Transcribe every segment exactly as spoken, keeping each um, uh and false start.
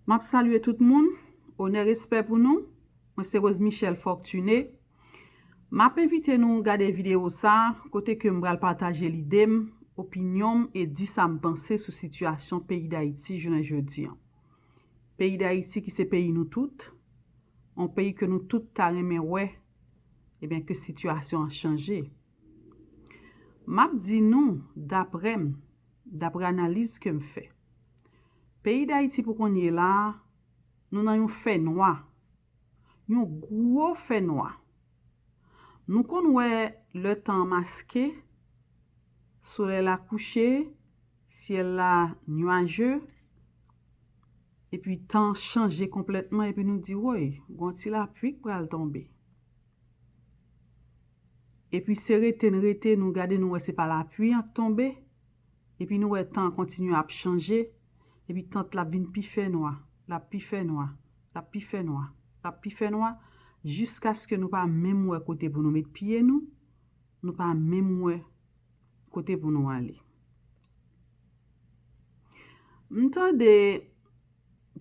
M ap salye tout moun. Onè, respè pou nou. Mwen se Rose Michelle Fortuné. M ap envite nou gade videyo sa a, kote ke m pral pataje lide m, opinyon m e di sa m panse sou sitiyasyon peyi Dayiti jounen jodi an. Peyi Dayiti ki se peyi nou tout, yon peyi ke nou tout ta renmen wè, ebyen ke sitiyasyon an chanje. M ap di nou, daprè m, daprè analiz ke m fè, peyi Dayiti pou kounye la a, nou nan yon fènwa, yon gwo fènwa. Nou konn wè lè tan an maske, solèy la kouche, syèl la nyaje, epi tan an chanje konplètman, epi nou di, woy, gon ti lapli k pral tonbe. Epi se rete n rete, nou gade, nou wè se pa lapli an k tonbe, epi nou wè tan an kontinye ap chanje, epi tan la ap vin pi fènwa, l ap pi fènwa, l ap pi fènwa, l ap pi fènwa, jiskaske nou pa menm wè kote pou nou met pye nou, nou pa menm wè kote pou nou ale. M tande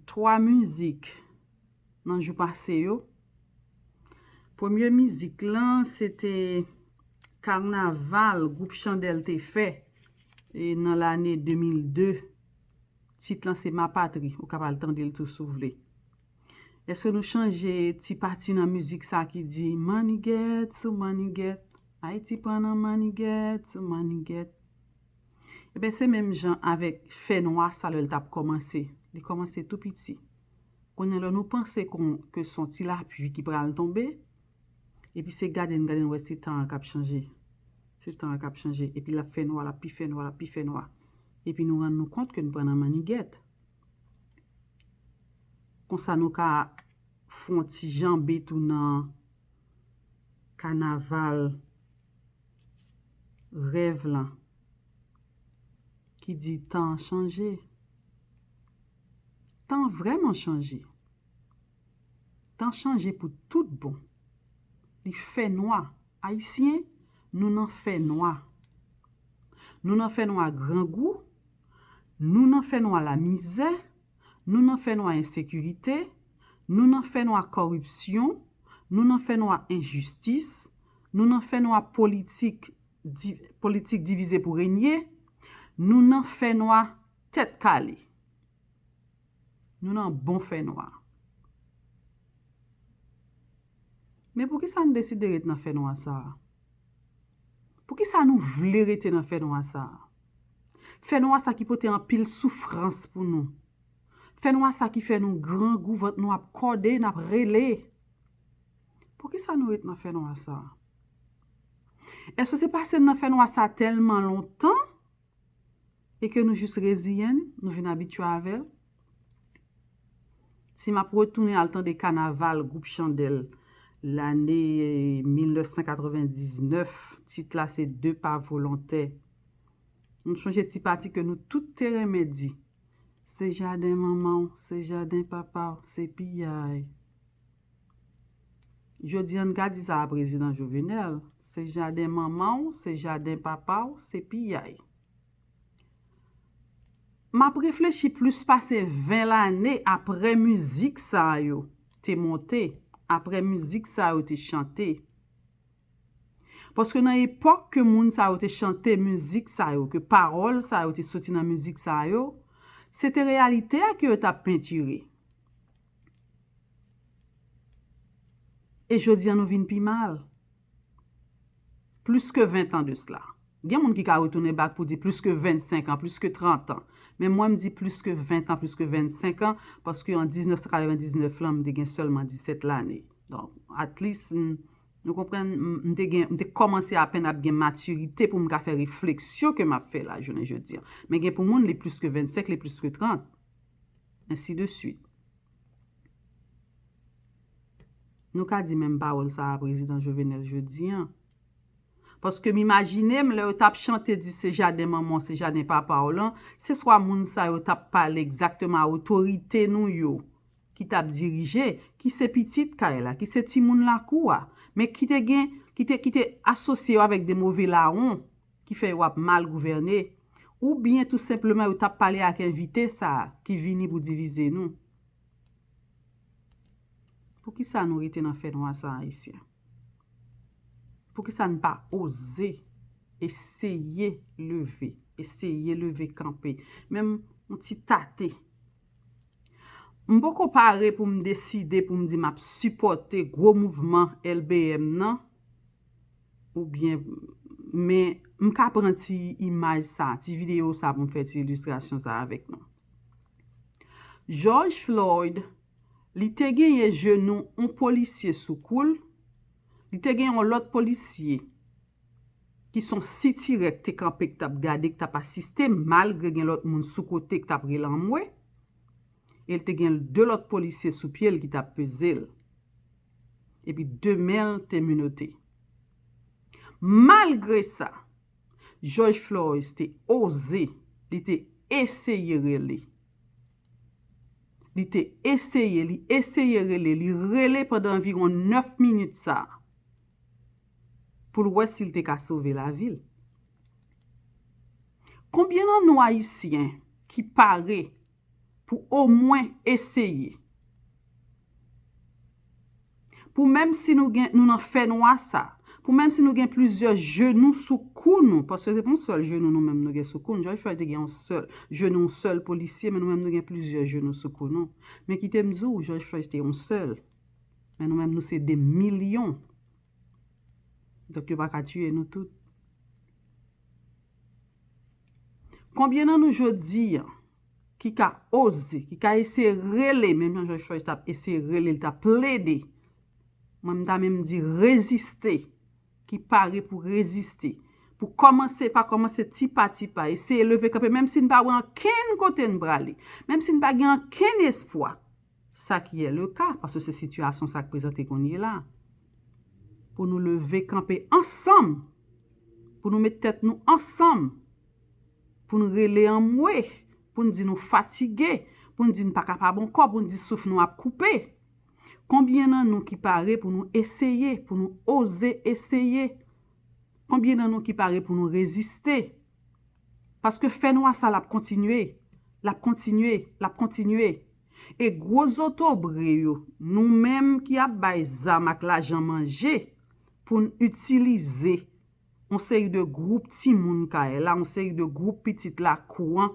twa mizik nan jou pase yo. Premye mizik lan, se te kanaval gwoup Chandèl te fè, e, nan lane de mil de. Tit lan se Ma Patrie, ou ka pral tande l tou si w vle. Èske nou chanje ti pati nan mizik sa ki di, mannigèt sou mannigèt, Ayiti pran nan mannigèt sou mannigèt? Ebyen, se menm jan avèk fènwa sa lè l t ap kòmanse. Li kòmanse tou piti. Kounye a lè nou panse kon, ke se yon ti lapli ki pral tonbe, epi se gade n, gade n wè se tan an k ap chanje. Se tan an k ap chanje. Epi l ap fènwa, l ap pi fènwa, l ap pi fènwa. Epi nou rann nou kont ke n pran nan mannigèt. Konsa nou ka fè yon ti janbe tou nan kanaval rèv lan ki di tan an chanje. Tan an vrèman chanje. Tan chanje pou tout bon. Li fènwa. Ayisyen, nou nan fènwa. Nou nan fènwa grangou, nou nan fènwa lamizè, nou nan fènwa ensekirite, nou nan fènwa kòripsyon, nou nan fènwa enjistis, nou nan fènwa politik, di, politik divize pou renye, nou nan fènwa tèt kale. Nou nan bon fènwa. Men poukisa nou deside ret nan fènwa sa a? Poukisa nou vle rete nan fènwa sa a? Fènwa sa ki pote anpil soufrans pou nou. Fènwa sa ki fè nou grangou, vant nou ap kòde, n ap rele. Poukisa nou ret nan fènwa sa a? Èske se paske n nan fènwa sa a tèlman lontan e ke nou jis reziyen n, nou vin abitye avè l? Si m ap retounen al tande kanaval gwoup Chandèl lane mil nèf san katrevendiznèf, tit la se De pa volontè. M sonje ti pati ke nou tout te renmen di, se jaden manman w, se jaden papa w, se piyay. Jodi a n ka di sa a prezidan Jovenel, se jaden manman w, se jaden papa w, se piyay. M ap reflechi plis pase ven lane apre mizik sa yo te monte, apre mizik sa yo te chante. Paske nan epòk ke moun sa yo te chante mizik sa yo, ke pawòl sa yo te soti nan mizik sa yo, se te reyalite a ke yo t ap pentire. E jodi a nou vin pi mal. Plis ke ven tan de sila. Gen moun ki ka retounen bak pou di plis ke vennsenk an, plis ke trant an. Men mwen, m di plis ke ven tan, plis ke vennsenk an, paske an diznèf san katrevendiznèf lan, m te gen sèlman disèt lane. Donk, at least, m, nou konprann, m, m te gen, m te kòmanse apèn ap gen matirite pou m ka fè refleksyon ke m ap fè la jounen jodi a. Men gen pou moun, li plis ke vennsenk, li plis ke trant. Ensi de swit. Nou ka di menm pawòl sa a prezidan Jovenel jodi a. Paske m imajine m, lè yo t ap chante di se jaden manman w, se jaden papa w lan, se swa moun sa yo t ap pale egzakteman a otorite nou yo ki t ap dirije, ki se pitit kay la, ki se timoun lakou a, men ki te gen, ki te, ki te asosye yo avèk de move lawon ki fè yo ap mal gouvène, oubyen tou senpleman yo t ap pale ak envite sa a ki vini pou divize nou. Poukisa nou rete nan fènwa sa, Ayisyen? Poukisa n pa oze eseye leve, eseye leve kanpe, menm yon ti tate? M poko pare pou m deside pou m di m ap sipòte gwo mouvman L B M nan, oubyen, men m ka pran ti imaj sa, ti videyo sa pou m fè ti ilistrasyon sa avèk nou. George Floyd, li te genyen jenou yon polisye sou kou l, li te gen yon lòt polisye ki se yon sitirè k te kanpe, k t ap gade, k t ap asiste, malgre gen lòt moun sou kote k t ap rele anmwe, e l te gen de lòt polisye sou pye l ki t ap peze l. Epi de men l te menote. Malgre sa, George Floyd te oze, li te eseye rele. Li te eseye, li eseye rele, li rele pandan anviwon nèf minit sa a, pou l wè si l te ka sove lavi l. Konbyen nan nou Ayisyen ki pare pou omwen eseye? Pou menm si nou gen, nou nan fènwa sa, pou menm si nou gen plizyè jenou sou kou nou, paske se pa yon sèl jenou nou menm nou gen sou kou nou. George Floyd te gen yon sèl jenou, yon sèl polisye, men nou menm nou gen plizyè jenou sou kou nou. Men kite m di w, George Floyd te yon sèl. Men nou menm nou se de milyon. Donk yo pa ka tiye nou tout. Konbyen nan nou jodi a ki ka oze, ki ka eseye rele, menm jan George Floyd t ap eseye rele, li t ap plede, mwen m ta menm di reziste, ki pare pou reziste, pou kòmanse pa kòmanse, ti pa ti pa, eseye leve kanpe, menm si n pa wè ankenn kote n prale, menm si n pa gen ankenn espwa, sa ki est le cas, paske se sitiyasyon sa k prezante kounye la. Pou nou leve kanpe ansanm, pou nou met tèt nou ansanm, pou n rele anmwe, pou n di nou fatige, pou n di n pa kapab ankò, pou n di souf nou ap koupe. Konbyen nan nou ki pare pou nou eseye, pou nou oze eseye? Konbyen nan nou ki pare pou nou reziste? Paske fènwa sa l ap kontinye, l ap kontinye, l ap kontinye. E gwo zotobre yo, nou menm ki ap bay zam ak lajan manje pou n itilize yon seri de gwoup timoun kay la, yon seri de gwoup pitit lakou an,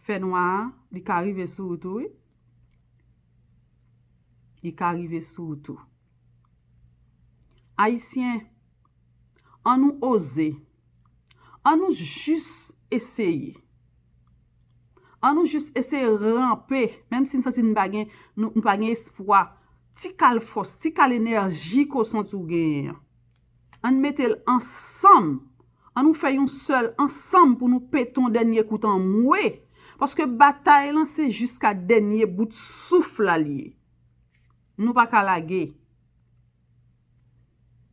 fènwa a, li ka rive sou ou tou, wi. Li ka rive sou ou tou. Ayisyen, ann nou oze. Ann nou jis eseye. Ann nou jis eseye ranpe, menm si n santi n pa gen, nou, n pa gen espwa. Ti kal fòs, ti kal enèji ke w santi w genyen an. Ann mete l ansanm. Ann nou fè yon sèl ansanm pou nou pete yon dènye kout anmwe. Paske batay lan se jiska dènye bout souf la l ye. Nou pa ka lage.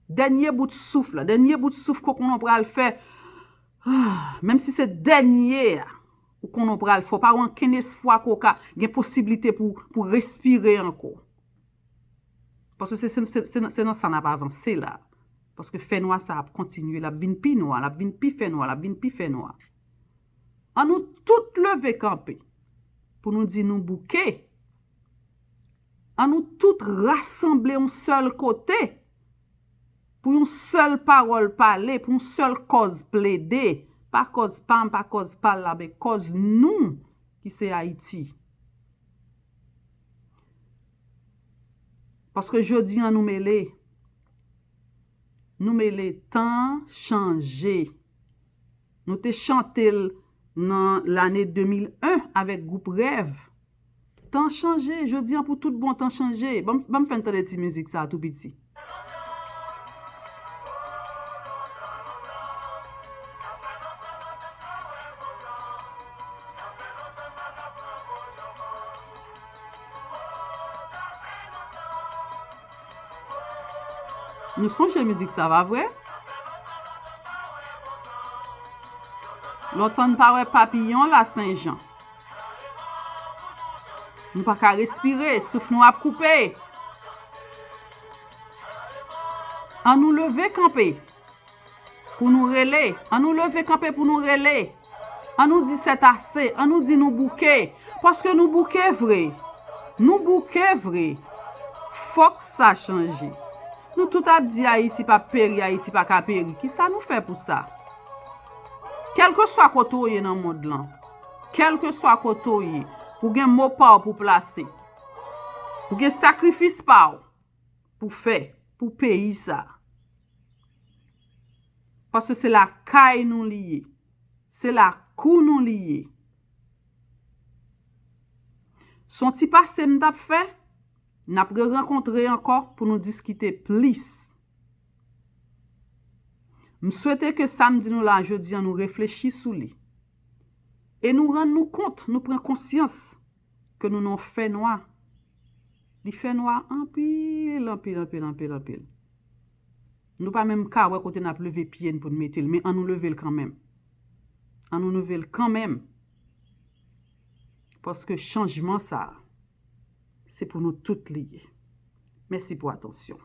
Dènye bout souf la, dènye bout souf ke w konnen w pral fè, menm si se dènye a, ou konnen w pral fè, w pa wè ankenn espwa ke w ka gen posiblite pou, pou respire ankò. Paske se, se, se, se, se nan sa n ap avanse la. Paske fènwa sa ap kontinye, l ap vin pi nwa, l ap vin pi fènwa, l ap vin pi fènwa. Ann nou tout leve kanpe pou nou di nou bouke. Ann nou tout rasanble yon sèl kote pou yon sèl pawòl pale, pou yon sèl kòz plede. Pa kòz pa m, pa kòz pa l la, men kòz nou ki se Ayiti. Paske jodi a nou mele. Nou mele tan chanje. Nou te chante l nan lane de mil en avèk gwoup Rèv. Tan chanje, jodi a pou tout bon tan chanje. Ban m, ban m fè n tande ti mizik sa tou piti. Nou sonje mizik sa, pa vre? Lontan n pa wè papiyon la Senjan. Nou pa ka respire, souf nou ap koupe. Ann nou leve kanpe pou nou rele. Ann nou leve kanpe pou nou rele. Ann nou di c'est assez. Ann nou di nou bouke. Paske nou bouke vre. Nou bouke vre. Fòk sa chanje. Nou tout ap di Ayiti p ap peri, Ayiti pa ka peri. Kisa nou fè pou sa? Kèlkeswa kote w ye nan mond lan, kèlkeswa kote w ye, ou gen mo pa w pou plase. Ou gen sakrifis pa w pou fè pou peyi sa. Paske se lakay nou li ye. Se lakou nou li ye. Se yon ti pase m t ap fè, n ap rerankontre ankò pou nou diskite plis. M swete ke sa m di nou la jodi a, nou reflechi sou li. E nou rann nou kont, nou pran konsyans ke nou nan yon fènwa. Li fènwa anpil, anpil, anpil, anpil, anpil. Nou pa menm ka wè kote n ap leve pye n pou n mete l, men ann nou leve l kanmenm. Ann nou leve l kanmenm. Paske chanjman sa a, se pou nou tout li ye. Mèsi pou atansyon.